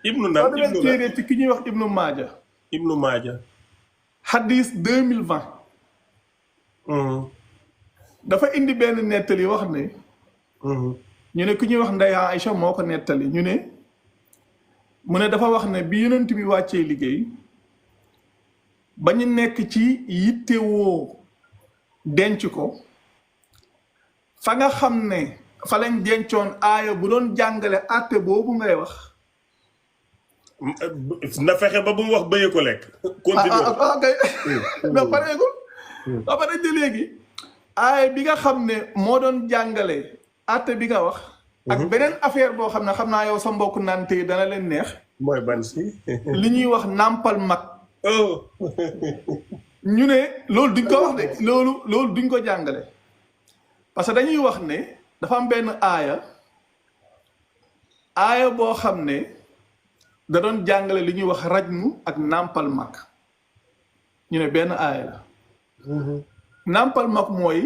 ibnu nan ibnu téere ci ki ñuy wax ibnu maaja. ibnu maaja. hadis 2020. dafa indi benn nettali wax ne. ñu ne ku ñuy wax Ndey Aïcha moo ko nettali ñu ne. mu ne dafa wax ne bi yonent bi wàccee liggéey. ba ñu nekk ci yittewoo denc ko. fa nga xam ne fa lañ dencoon aaya bu doon jàngale àtte boobu ngay wax. na fexe ba bu mu wax bëye ko lekk. continue kay na pareegul. ba pare de léegi aaya bi nga xam ne moo doon jàngale àtte bi nga wax. ak beneen affaire boo xam ne xam naa yow sa mbokk naan tey dana leen neex. mooy ban si. li ñuy wax nàmpal mag. ñu ne loolu duñ ko wax de loolu duñ ko jàngale. parce que dañuy wax ne dafa am benn aaya boo xam ne da doon jàngale li ñuy wax rajmu ak nàmpal mag ñu ne benn aaya la. nàmpal mag mooy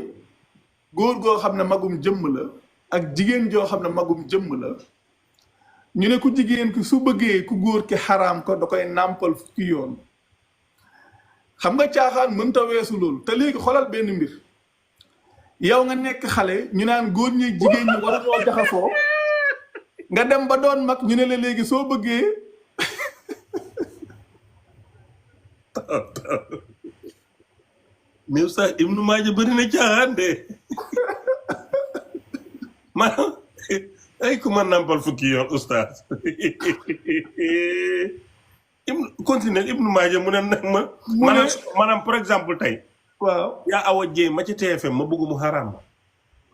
góor goo xam ne magum jëmm la ak jigéen joo xam ne magum jëmm la ñu ne ku jigéen ki su bëggee ku góor ki xaraam ko da koy nàmpal fukki yoon. xam nga caaxaan mënta weesu loolu te léegi xoolal benn mbir. yow nga nekk xale ñu naan góor ñi jigéen ñi war ñoo jaxasoo nga dem ba doon mag ñu ne la léegi soo bëggee mais sax ibnu maaja bëri na caaxaan de maanaam ay ku ma nampal fukki yoon oustaz continue ibnu maaja mu ne nag ma maanaam par exemple tey waaw yaa awa jéey ma ci TFM ma bëgg mu xaraam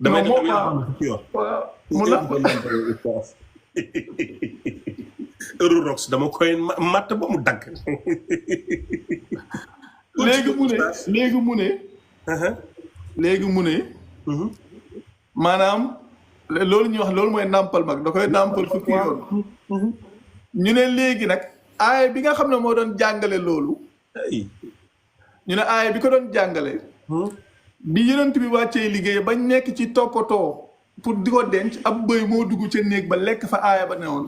damay def fukki yoon waaw mu la Eurorox dama koy matt ba mu dagg léegi mu ne maanaam loolu ñuy wax loolu mooy nàmpal mag da koy nàmpal fukki yoon ñu ne léegi nag aaya bi nga xam ne moo doon jàngale loolu ñu ne aaya bi ko doon jàngale bi yonent bi wàccee liggéey bañ nekk ci toppatoo pour di ko denc ab bëy moo dugg ca néeg ba lekk fa aaya ba newoon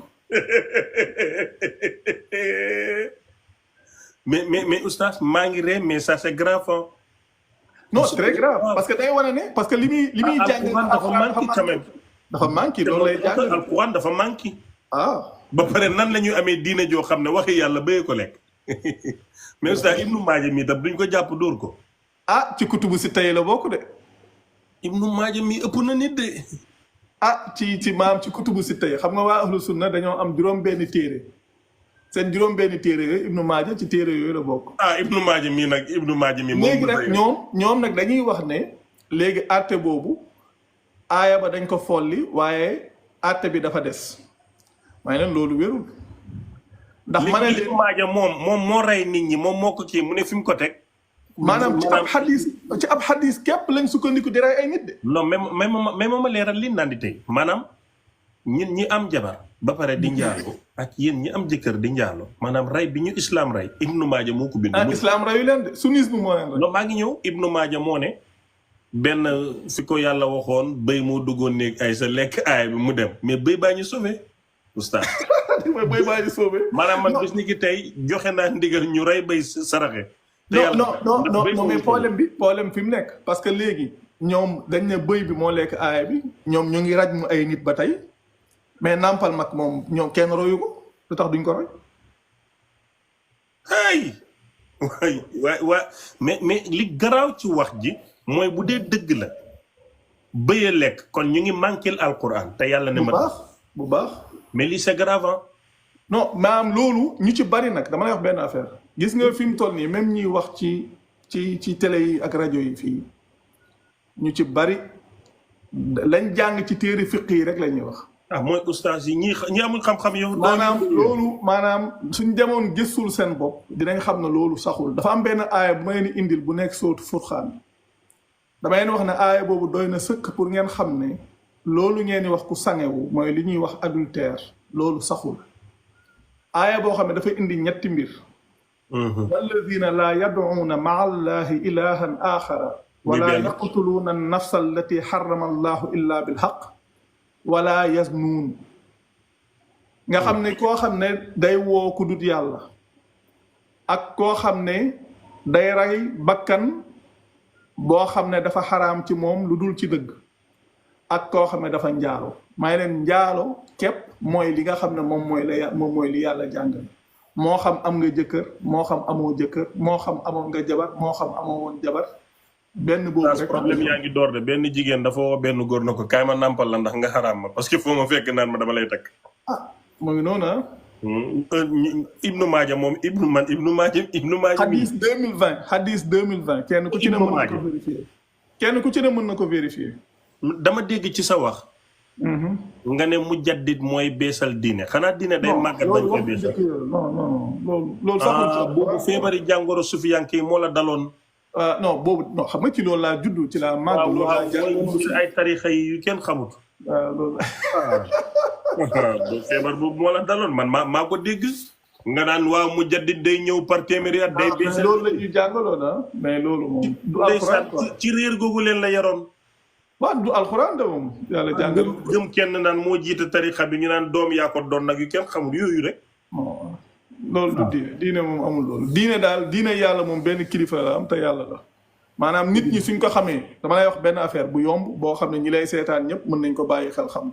mais oustaz maa ngi ree mais ça c'est grave. non très grave parce que day wane ne parce que li muy jàngale dafa manqué quand même dafa manqué loolu lay jàngale alquran dafa manqué ba pare nan la ñuy amee diine joo xam ne waxi yàlla bëyee ko lekk mais oustaz ibnu maaja mi tam duñ ko jàpp dóor ko ci kutubu si tey la bokk de ibnu maaja mi ëpp na nit de ci maam ci kutubu si tey xam nga waa ahlu sunna dañoo am juróom-benni téere seen juróom-benni téere yooyu ibnu maaja ci téere yooyu la bokk ibnu maaja mi léegi nag ñoom nag dañuy wax ne léegi àtte boobu aaya ba dañ ko folli waaye àtte bi dafa des waaye nag loolu wérul ndax ma ne leen ibnu maaja moom moo rey nit ñi moom moo ko kii mu ne fi mu ko teg maanaam ci ab xadis képp lañ sukkandiku di rey ay nit de non mais ma leeral li naan di tey maanaam ñun ñi am jabar ba pare di njaalo ak yéen ñi am jëkkër di njaalo maanaam rey bi ñu islam rey ibnu maaja moo ko bind islam reyu leen de sunnisme moo leen rey non maa ngi ñëw ibnu maaja moo ne benn fi ko yàlla waxoon bëy moo duggoon néeg ay sa lekk aay bi mu dem mais bëy baa ñu sauvé oustaz bëy baa ñu sauvé maanaam man bis ni ki tey joxe naa ndigal ñu rey bëy saraxe non mais problème fi mu nekk parce que léegi ñoom dañ ne bëy bi moo lekk aaya bi ñoom ñu ngi raj mu ay nit ba tey mais nàmpal mag moom ñoom kenn royu ko lu tax duñ ko roy waay mais li garaaw ci wax ji mooy bu dee dëgg la bëye lekk kon ñu ngi manqué alquran te yàlla ne ma bu baax mais lii c'est grave non maanaam loolu ñu ci bari nag dama lay wax benn affaire gis nga fi mu toll nii même ñuy wax ci télé yi ak rajo yi fii ñu ci bari lañ jàng ci téere fiq yi rek la ñuy wax mooy ustaas yi ñi amul xam-xam yow maanaam suñ demoon gëstul seen bopp dinañ xam ne loolu saxul dafa am benn aaya bu ma leen indil bu nekk sootu Furqaan dama leen wax ne aaya boobu doy na sëkk pour ngeen xam ne loolu ngeen di wax ku sangewu mooy li ñuy wax adultère loolu saxul aaya boo xam ne dafa indi ñetti mbir walladina laa yad'uuna maa allahi ilahan axara wala yaqtuluuna annafsa allati xarama allahu illa bilxaq wala yaznuun nga xam ne koo xam ne day woo ku dut yàlla ak koo xam ne day rey bakkan boo xam ne dafa xaraam ci moom lu dul ci dëgg ak koo xam ne dafa njaalo may leen njaalo képp mooy li nga xam ne moom mooy li yàlla jàngal moo xam am nga jëkkër moo xam amoo jëkkër moo xam amoon nga jabar moo xam amoo woon jabar benn boobu rek problème yaa ngi door de benn jigéen dafa woo benn góor na ko kaay ma nàmpal la ndax nga xaraam ma parce que foo ma fekk naan ma dama lay takk. mu ngi noonu Ibnu Maaja moom Ibnu Maaja. hadis 2020 kenn ku ci ne mën na ko vérifier. kenn ku ci ne mën na ko vérifier. dama dégg ci sa wax. nga ne mujaddid mooy beesal diine xanaa diine day màggat bañ ko beesal. loolu saxul boobu feebari jàngoro sufiyanke yi moo la daloon. non boobu non xam nga ci loolu laa juddu ci laa màgg. loolu laa jàng ci ay tarixa yi yu kenn xamut. waaw loolu. feebar boobu moo la daloon man maa ko dégg. nga naan waaw mujaddid day ñëw par téeméeri at day beesal. loolu la ñuy jàngaloon mais loolu moom. du alxuraan ci réer googu leen la yaroon. waaw du alxuraan de moom yàlla jàngal. gëm kenn naan moo jiite tarixa bi ñu naan doom yaa ko doon nag yu kenn xamul yooyu rek. loolu du diine moom amul loolu diine daal diine yàlla moom benn kilifa la am te yàlla la maanaam nit ñi suñ ko xamee dama lay wax benn affaire bu yomb boo xam ne ñi lay seetaan ñëpp mën nañ ko bàyyi xel xam.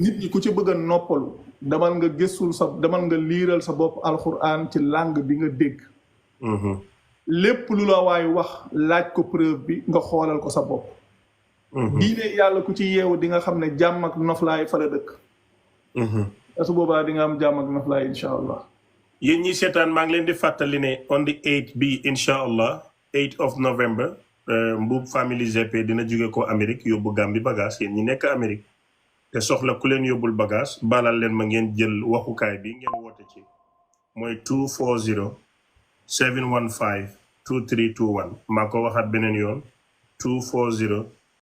nit ñi ku ci bëgg a noppalu demal nga gëstul demal nga liiral sa bopp alxuraan ci langue bi nga dégg. lépp lu la waay wax laaj ko preuve bi nga xoolal ko sa bopp. diine yàlla ku ci yeewu di nga xam ne jàmm ak noflaay fa la dëkk. su boobaa di nga am jàmm ak noflaay incha allah. yéen ñi seetaan maa ngi leen di fàttali ne on the 8 bi incha allah 8 of November Mboup Family GP dina jóge ko Amérique yóbbu Gambie bagage yéen ñi nekk Amérique te soxla ku leen yóbbul bagage balal leen ma ngeen jël waxukaay bi ngeen woote ci mooy 240 715 2321 maa ko waxaat beneen yoon 240